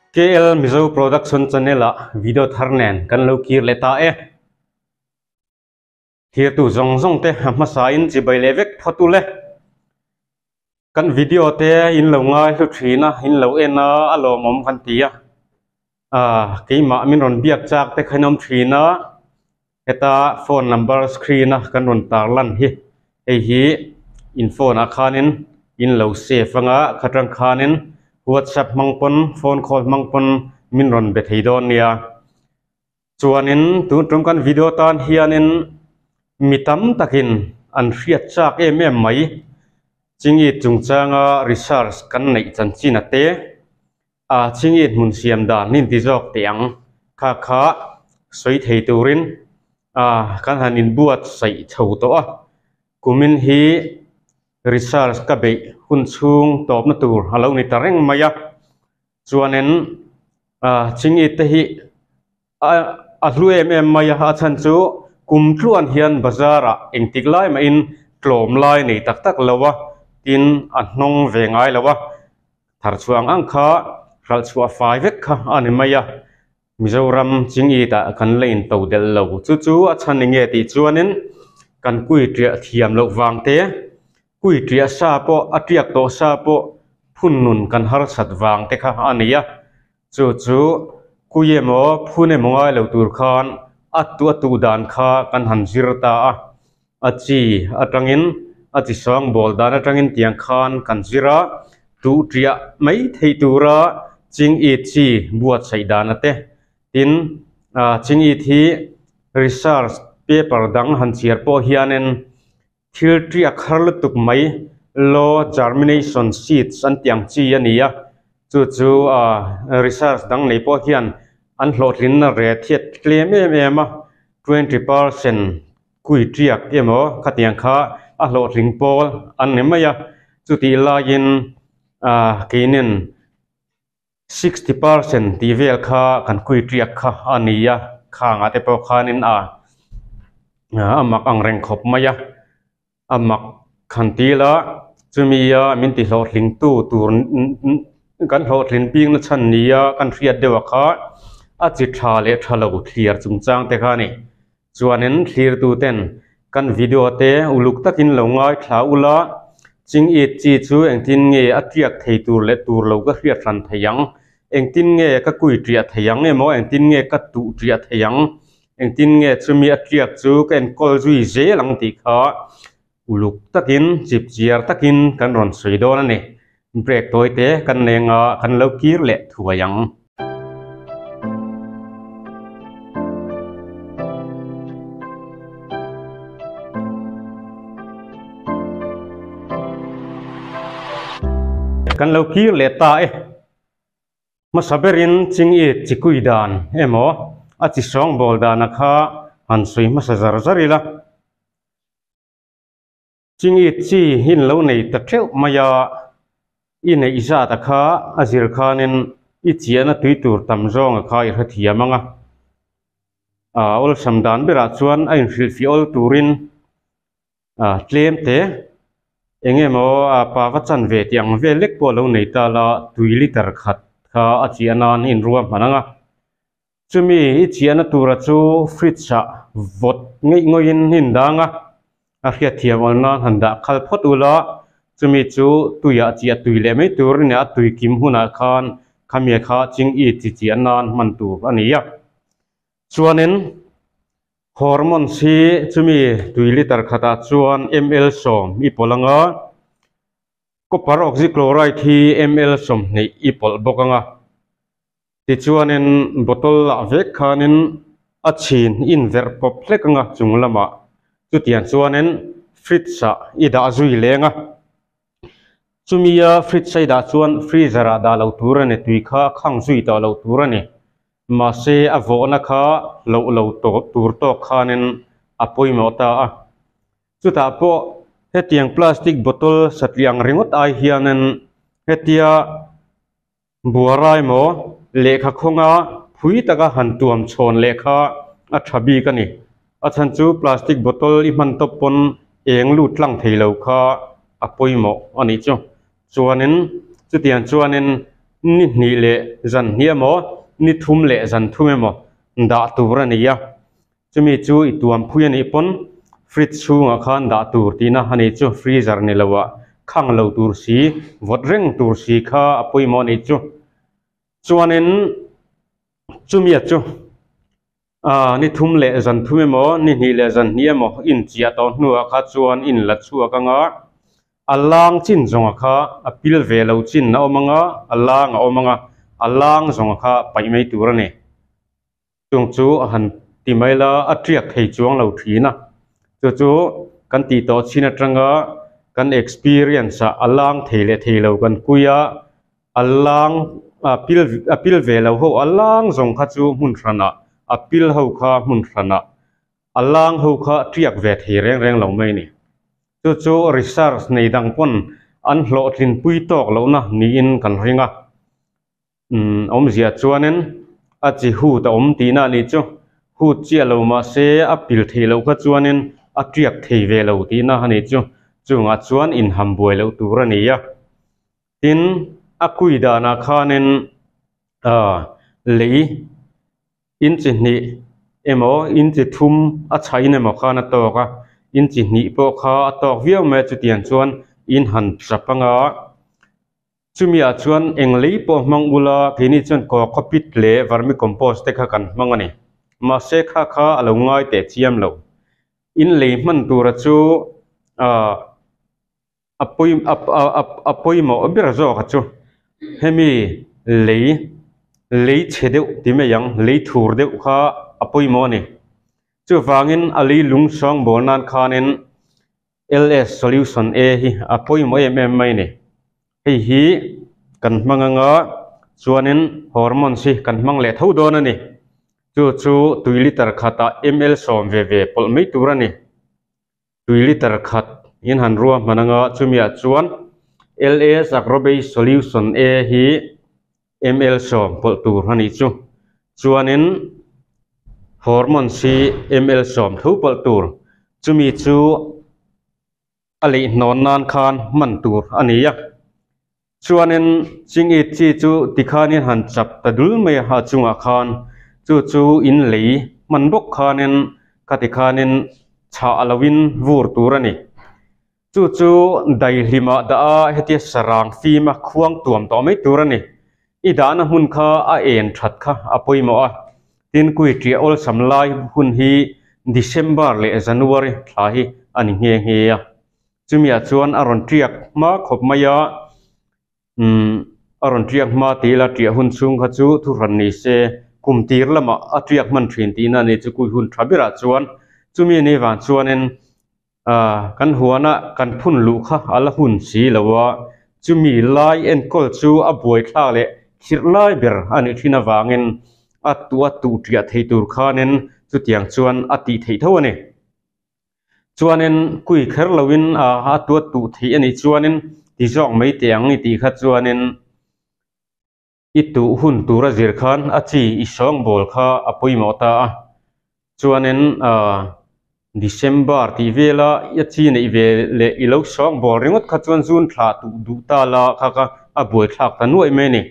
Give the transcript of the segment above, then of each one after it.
KL Mizo Production Channel ah video thar nen kan lo kir leh ta e. Thirtu zawng zawng te a hmasa in chibai leh vek phawt ule. Kan video te in lo ngai hlu thin a, in lo en a, a lawmawm kan ti a. Keimah min rawn biak chak te kha in awm thin a, heta phone number screen a kan rawn tar lan hi hei hi in phone ah khanin in lo save anga khatang khanin whatsapp hmang pawn phone call hmang pawn min rawn be thei dawn nia chuanin tun tum kan video tan hianin mi tam takin an hriat chak em em mai chingi chungchanga research kan neih chanchin a te. A chingit hmun siam dan nin ti zawk teh ang. Kha kha sawi thei turin a kan han inbuatsaih chho tawh a. Kumin hi research ka beih hun chhung tawpna tur a lo ni ta reng mai a. Chuanin a chingit te hi a a hlu em em mai a, a chhan chu kum tluan hian bazar ah engtik lai mahin tlawm lai nei tak tak lo a, tin a hnawng ve ngai lo a, thar chhuah ang ang kha hralh chhuah fai vek kha a ni mai a, Mizoram chingit ah kan la in to delh lo chu chu a chhan eng nge tih chuanin kan kui triah thiam loh vang te kui triah sa pawh a tiak tawh sa pawh phun nun kan harsat vang te kha a ni a. Chu chu kui emaw phun emaw ngai lo tur khan a tu a tuh dan kha kan han zir ta a, a chi atangin a chi sawng bawl dan atangin tiang khan kan zir a, tuh tiah mai theih tura ching it chi buatsaih dan ate tin ching it hi research paper dang han chhiar pawh hianin Thil tiak har lutuk mai low germination seeds an tih ang chi a ni a, chu chu research dang nei pawh hian an hlawhtlinna rate hi a tlem em em a, 20% kui tiak emaw khatiang kha a hlawhtling pawl an ni mai a, chutih laiin keinin 60% tih vel kha kan kui tiak kha a ni a, khangah te pawh khanin a a mak ang reng khawp mai a, a mak han ti ila chumi a min ti hlawhtling tu tur kan hlawhtlin bik na chhan ni a kan hriat deuh a kha a chi tha leh tha lo thlir chungchang te kha a ni. Chuanin thlirtuten kan video te uluk takin lo ngaithla ula, ching it chi chu engtin nge a tiak thei tur leh tur lo ka hriat hran thei ang, engtin nge ka kui tiah thei ang emaw engtin nge ka tuh tiah thei ang, engtin nge chumi a tiak chu ka enkawl zui zel ang tih kha uluk takin chip chiar takin kan rawn sawi dawn a ni. Break tawi te kan leng a, kan lo kir leh thuai ang. Kan lo kir leh ta e. Hmasa berin Chingit chikui dan emaw a chi sawngbawl dana kha han sawi hmasa zar zar ila. Chingit chi hi in lo nei ta theuh mai a, i neih zat a kha a zir khanin i chiahna tui tur tam zawng a kha i hrethiam ang a. Aa awlsam dan berah chuan a inhrilhfiah awl turin aa tlem te eng emaw aa pa va chan ve tih ang vel lek pawh a lo nei ta la tui liter khat kha a chiah nan i inruah hman ang a. Chumi i chiahna tura chu fridge ah vawt ngeih ngawiin hnin dang a, a hriatthiam awl nan han dah khal phawt ula, chumi chu tuiah chiah tui leh mai tur a ni a, tui kim hunah khan khami kha ching i chi chiah nan hman tur a ni a. Chuanin hormones hi chumi tui liter khatah chuan ml 10 i pawlh ang a, copper oxychloride hi ml 20 i pawlh bawk ang a. Tichuanin bottle ah vek khanin a chhin in verh pawp hlek anga chung lamah chutiang chuanin fridge ah i dah zui leng a, chumia fridge a i dah chuan freezer ah dah lo tur a ni, tui kha a khang zui tawh lo tur a ni, mahse a vawhna kha loh lo tawh tur tawk khanin a pawimawh ta a, chutah pawh hetiang plastic bottle satliah ang ringawt ai hianin hetia. Buarai maw? Lehkha khawnga phui taka han tuam chhawn lehkha a tha bik a ni. A chhan chu plastic bottle i hman tawp pawn eng lut tlang thei lo kha a pawimawh a nih chu. Chuanin chutiang chuanin ni hnih leh zan hnih emaw, ni thum leh zan thum emaw dah tur a ni a. Chumi chu i tuam phui a nih pawn fridge chhungah khan dah tur tihna a nih chu, freezer ni loah khang lo tur si, vawt reng tur si kha a pawimawh a nih chu. Chuanin chumia chu aaa ni thum leh zan thum emaw, ni hnih leh zan hnih emaw inchiah tawh hnuah kha chuan in la chhuak anga a lang chin zawnga kha a pil ve lo chin a awm anga a lang a awm anga a lang zawnga kha paih mai tur a ni. Chung chu a han ti mai la, a tiak thei chuang lo thin a. Chu chu kan tih tawh chin atanga kan experience ah a lang thei leh thei lo kan kui a, a lang a pil a pil ve lo ho a lang zawng kha chu hmun hranah a pil ho kha hmun hranah a lang ho kha tiak ve thei reng reng lo mai a ni. Chu chu research nei dang pawn an hlawhtlinpui tawk lohna niin kan ring a. Umm awmzia chuanin a chi hut a awm tihna a nih chu. Hut chiah lo mahse a pil theih loh kha chuanin a tiak thei ve lo tihna a nih chu. Chungah chuan inham buai loh tur a ni a. Tin, a kui danah khanin ah lei inchi hnih emaw inchi thum a chhain emaw khan a tawk a, inchi hnih pawh kha a tawk viau mai a chutiang chuan in han chap anga. Chumi ah chuan eng lei pawh hmang ula keini chuan cocopeat leh vermicompost te kha kan hmang a ni. Mahse kha kha a lo ngai teh chiam lo. In lei hman tura chu ah a pawi a pawimawh ber zawk a chu hemi lei lei chhe deuh ti mai ang lei thur deuh kha a pawimawh a ni. Chuvangin a lei lung sawngbawl nan khanin LS solution A hi a pawimawh em em mai a ni. Hei hi kan hmang anga chuanin hormones hi kan hmang leh tho dawn a ni. Chu chu tui liter khatah ml sawm ve ve pawlh mai tur a ni. Tui liter khat in han ruahman anga chumiah chuan LS Agrobase solution A hi ml sawm pawlh tur a nih chu. Chuanin hormones hi ml sawm tho pawlh tur. Chumi chu a leih hnawn nan khan hman tur a ni a. Chuanin chingit chi chu tikhanin han chap ta dul mai a chungah khan chu chu in lei hman bawk khanin khati khanin chhah loin vur tur a ni. Chu chu daihlimah dah a hetia sarang fim a khuang tuam tawh mai tur a ni. I dahna hmun kha a en that kha a pawimawh a, tin kui ṭiah awlsam lai hun hi December leh January thla hi a ni nghe nghe a. Chumiah chuan a rawn ṭiak hma khawp mai a, umm a rawn ṭiak hma tih ila ṭiah hun chhung kha chu thuhran ni se kum tir lamah a ṭiak hman ṭhin tihna a ni chu kui hun ṭha berah chuan chumi ni vang chuanin Aaa kan huana kan phun luh kha a la hun si lo a, chumi lai enkawl chu a buaithlak leh khirh lai ber a nih thin avangin a tuh a tuh ṭiah thei tur khanin chutiang chuan a tih theih tho a ni. Chuanin kui kher loin a tuh a tuh theih a nih chuanin ti zawk mai teh ang i tih kha chuanin I tuh hun tur a zir khan a chi i sawngbawl kha a pawimawh ta a, chuanin aaa December tih vela i a chi neih ve leh i lo sawngbawl ringawt kha chuan zun thlah tuh duh ta la kha kha a buaithlak ta nuaih mai a ni.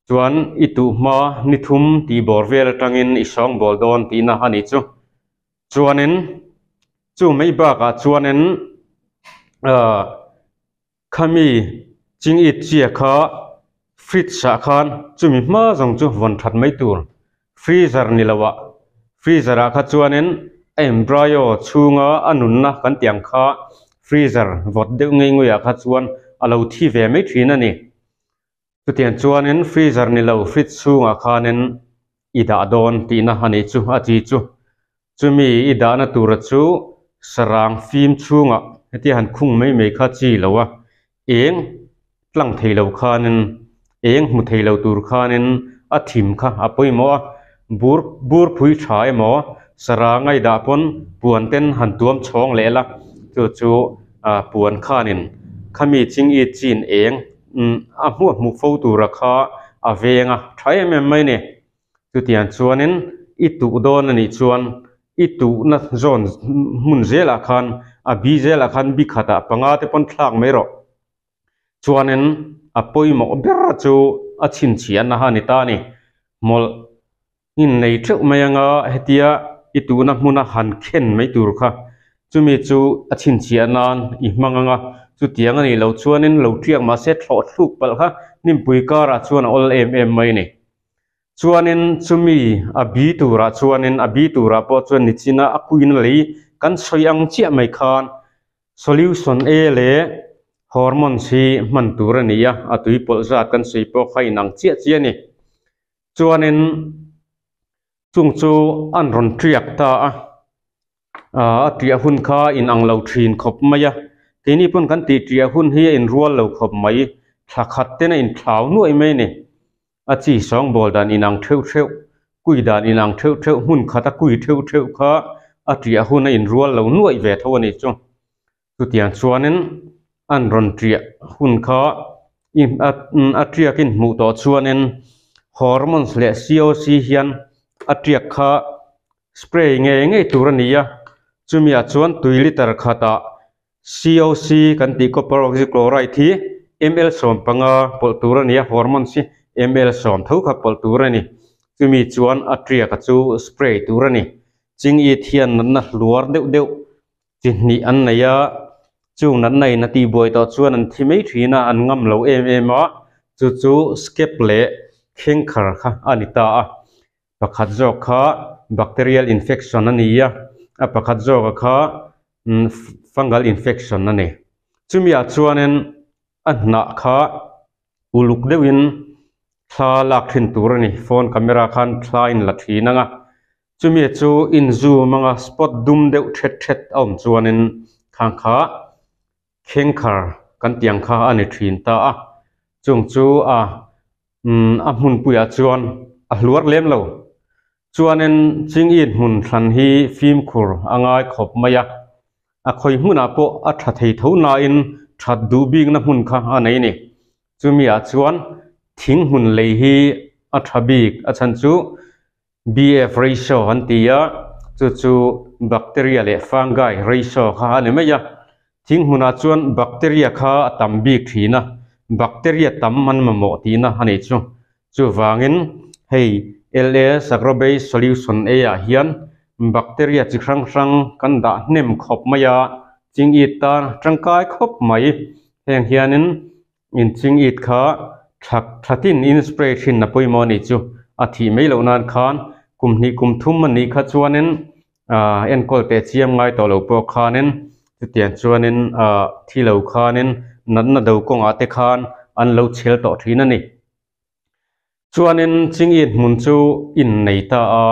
Chuan i tuh hma ni thum tih bawr vel atangin i sawngbawl dawn tihna a nih chu. Chuanin chu mai bakah chuanin aaa. Khami chingit chia kha fridge ah khan chumi hma zawng chu vawn that mai tur freezer ni lo ah freezer ah kha chuanin a embryo chhunga a nunna kan tih ang kha freezer vawt deuh ngei ngei ah kha chuan a lo thi ve mai thin a ni. Chutiang chuanin freezer ni lo fridge chhungah khanin i dah dawn tihna a nih chu a chi chu. Chumi i dahna tura chu sarang fim chhungah hetia han khung mai mai kha chi lo a, eng tlang thei lo khanin eng hmu thei lo tur khanin a thim kha a pawimawh a, bur bur phui tha emaw saranga i dah pawn puan ten han tuam chhawng leh la chu chu ah puan khanin khami ching i chin eng umm a hmuh hmuh fo tura kha a veng a tha em em mai a ni. Chutiang chuanin i tuh dawn a nih chuan i tuhna zawn hmun zelah khan a bi zelah khan bi khatah panga te pawn thlak mai rawh. Chuanin. a pawimawh ber chu a chhinchhiahna a ni ta a ni. Hmawlh in nei theuh mai anga hetia i tuna hmuna han khen mai tur kha chumi chu a chhinchhiah nan i hmang anga chutiang a nih loh chuanin lo tiak mahse thlawh thluk palh kha hnimpui karah chuan a awl em em mai a ni. Chuanin chumi a bi turah chuanin a bi turah pawh chuan nichina a kuina lei kan sawi ang chiah mai khan solution A leh hormones hi hman tur a ni a, a tui pawlh zat kan sawi pawh kha inang chiah chiah a ni. Chuanin chung chu an rawn tiak ta a, aaa a tiah hun kha inang lo thin khawp mai a, keini pawn kan tih tiah hun hi a inrual lo khawp mai, thla khat ten a inthlau nuaih mai a ni. A chi sawngbawl dan inang theuh theuh, kui dan inang theuh theuh, hmun khat a kui theuh theuh kha a tiah hun a inrual lo nuaih ve tho a nih chu. Chutiang chuanin an rawn tiah hun kha a tiakin hmuh tawh chuanin hormones leh COC hian a tiak kha spray ngei ngei tur a ni a, chumiah chuan tui liter khatah COC kan tih copper oxychloride hi ml 15 pawlh tur a ni a, hormones hi ml 10 tho kha pawlh tur a ni. Chumi chuan a tiaka chu spray tur a ni. Chingit hian natna hluar deuh deuh chi hnih an nei a, chung natna in a tihbuai tawh chuan an thi mai thin a, an ngam lo em em a, chu chu scab leh khengkhar kha a ni ta a. Pakhat zawk kha bacterial infection a ni a, a pakhat zawka kha fungal infection a ni. Chumi ah chuanin a hnah kha uluk deuhin thla lak thin tur a ni, phone camera khan thla in la thin ang a, chumi chu in zoom anga spot dum deuh thet thet a awm chuanin khang kha khengkhar kan tih ang kha a ni thin ta a, chung chu a umm a hmunpuiah chuan a hluar lem lo. Chuanin Chingit hmun thlan hi fimkhur a ngai khawp mai a, a khawi hmunah pawh a tha thei tho nain that duh bikna hmun kha a nei a ni. Chumi ah chuan thing hmun lei hi a tha bik a chhan chu BF ratio an ti a, chu chu bacteria leh fungi ratio kha a ni mai a. Thing hmunah chuan bacteria kha a tam bik thin a, bacteria tam an mamawh tihna a nih chu. Chuvangin hei LS Agrobase Solution A ah hian bacteria chi hrang hrang kan dah hnem khawp mai a, chingit tan tangkai khawp mai. Heng hianin in chingit kha thla thlatin in spray thin a pawimawh a nih chu. A thih mai loh nan khan kum hnih kum thum a nih kha chuanin ah enkawl teh chiam ngai tawh lo pawh khanin chutiang chuanin ah thi lo khanin natna do kawngah te khan an lo chhel tawh thin a ni. Chuanin Chingit hmun chu in nei ta a,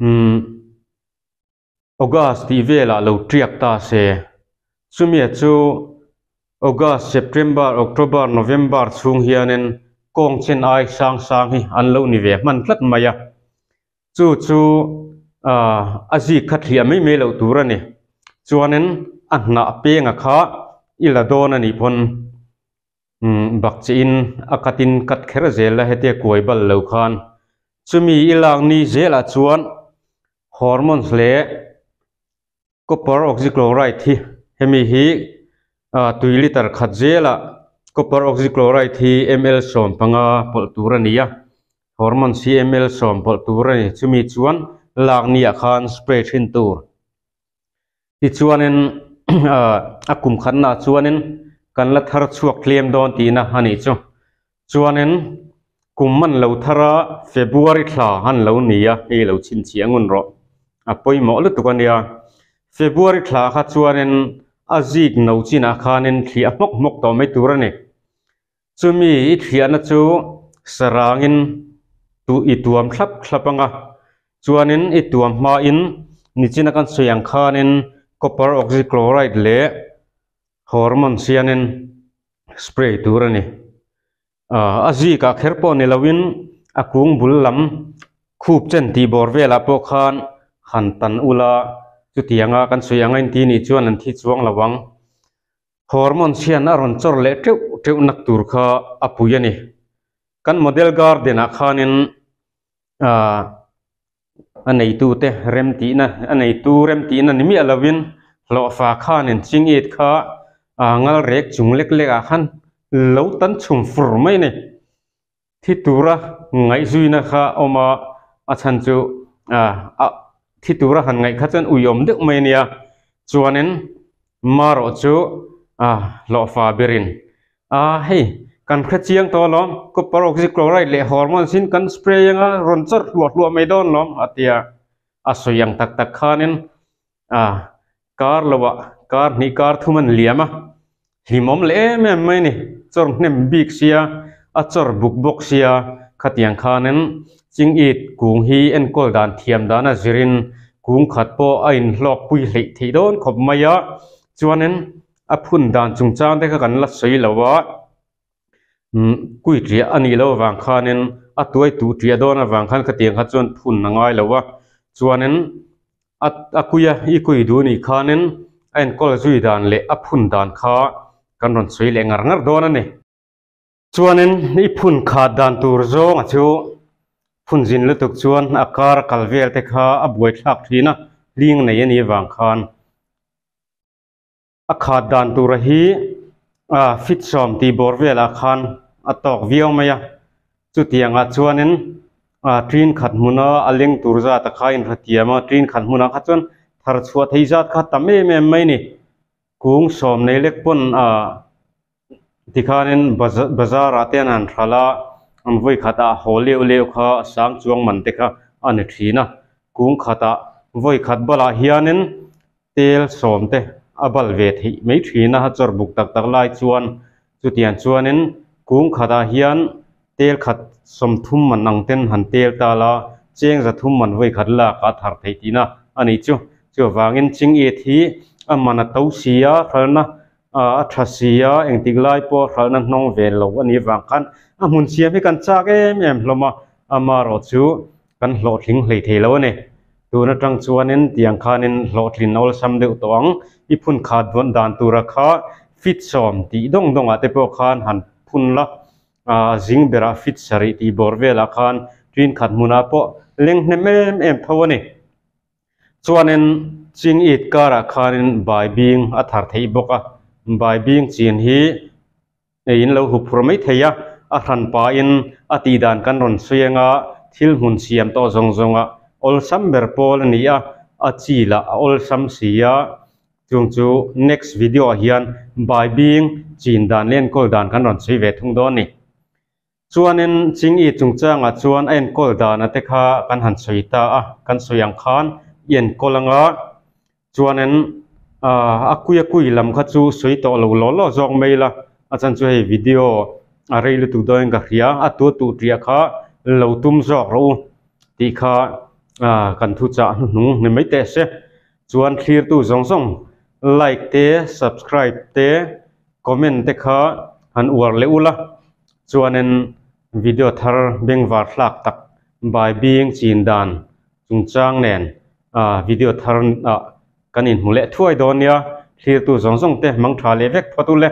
umm August tih velah lo tiak ta se, chumia chu August, September, October, November chhung hianin kawng chen ai sang sang hi an lo ni ve hman tlat mai a, chu chu ah a zik kha thliah mai mai loh tur a ni. Chuanin a hnah penga kha i la dawn a nih pawn. Umm bakchiin a cut in cut kher zel a hetia kuai bal lo khan chumi i lak ni zelah chuan hormones leh copper oxychloride hi hemi hi ah tui liter khat zelah copper oxychloride hi ml 15 pawlh tur a ni a hormones hi ml 10 pawlh tur a ni chumi chuan lak ni ah khan spray thin tur. Tichuanin a kum khatnaah chuanin kan la thar chhuak tlem dawn tihna a nih chu. Chuanin kum man lo thar a February thla han lo ni a, hei lo chhinchhiah ngun rawh. A pawimawh lutuk a nia. February thla kha chuanin a zik no chinah khanin thliah hmawk hmawk tawh mai tur a ni. Chumi i thliahna chu sarangin tu i tuam thlap thlap ang a, chuanin i tuam hmain nichina kan sawi ang khanin copper oxychloride leh hormones hianin spray tur a ni. Aaa a zikah kher pawh ni loin a kung bul lam khup chen tih bawr velah pawh khan han tan ula chutianga kan sawi ang a inti nih chuan an thi chuang lo ang. Hormones hian a rawn chawr leh teuh teuh nak tur kha a pui a ni. Kan model garden ah khanin aah a neitute rem tihna a neitu rem tihna ni miah lovin hlawhfa khanin chingit kha. Ngal rek chung lek lek ah khan lo tan chhum fur mai a ni. Thi tura ngaihzuina kha a awm a, a chhan chu a thi tura han ngaih kha chuan ui awm deuh mai a nia. Chuanin marawh chu hlawhfa berin hei kan hre chiang tawh alawm, copper oxychloride leh hormones in kan spray anga rawn chawrh hluah hluah mai dawn lawm a ti a, a sawi ang tak tak khanin Kar loah kar hnih kar thum an liam a, hlimawm leh em em mai a ni. Chawr hnem bik sia, a chawr buk bawk sia, khatiang khanin Chingit kung hi enkawl dan thiam dana zirin kung khat pawh a inhlawk pui hleih theih dawn khawp mai a, chuanin a phun dan chungchang te kha kan la sawi lo a. Kui ṭiah a nih loh avang khanin a tuai tuh ṭiah dawn avang khan khatiang kha chuan phun a ngai lo a, chuanin a a kui a i kui duh nih khanin a enkawl zui dan leh a phun dan kha kan rawn sawi leh ngar ngar dawn a ni. Chuanin i phun khat dan tur zawnga chu phun zin lutuk chuan a kar a kal vel te kha a buaithlak thin a, hling nei a nih avang khan. A khat dan tura hi fit sawm tih bawr velah khan a tawk viau mai a, chutiangah chuanin ṭin khat hmuna a leng tur zat a kha a inhrethiam a, ṭin khat hmunah kha chuan thar chhuah thei zat kha tam em em mai a ni. Kung sawm nei lek pawn Tikhanin bazar ah te an han hral a, an vawi khatah haw leuh leuh kha sang chuang man te kha a ni thin a, kung khatah vawi khat balah hianin tel sawm te a bal ve theih mai thin a, a chawr buk tak tak lai chuan chutiang chuanin kung khatah hian tel khat sawmthum man ang ten han tel ta la, cheng zathum man vawi khat lak a thar theih tihna a nih chu. Chuvangin Chingit hi a man a to si a, hralna a tha si a, engtik lai pawh hralhna hnawng ve lo a nih vang khan a hmun siam hi kan chak em em hlawm a, amaherawh chu kan hlawhtling hlei thei lo a ni. Tun atang chuanin tiang khanin hlawhtlin awlsam deuh tawh ang, i phun khat vawn dan tura kha fit sawm tih dawng dawngah te pawh khan han phun la, a zing berah fit sarih tih bawr velah khan ṭin khat hmunah pawh leng hnem em em tho a ni. Chuanin Chingit karah khanin Baibing a thar theih bawk a, Baibing chin hi ei in lo hup phur mai thei a, a hran pahin a tih dan kan rawn sawi anga thil hmun siam tawh zawng zawnga awlsam ber pawl a ni a, a chi lah a awlsam si a, chung chu next video ah hian Baibing chin dan leh enkawl dan kan rawn sawi ve thung dawn a ni. Chuanin Chingyi chungchangah chuan a enkawl dana te kha kan han sawi ta a, kan sawi ang khan i enkawl anga chuanin a kui a kui lam kha chu sawi tawh lo law law zawk mai ila, a chhan chu hei video a rei lutuk dawn in ka hria, a tu tuh ṭiah kha lo tum zawk rawh u tih kha kan thuchah hnuhnung ni mai teh se. Chuan thlirtu zawng zawng like te subscribe te comment te kha han uar leh ula chuanin video thar bengvar thlak tak baibing chin dan chungchang nen ah video thar ah kan inhmu leh thuai dawn nia thlirtu zawng zawng te hmang tha leh vek phawt ule.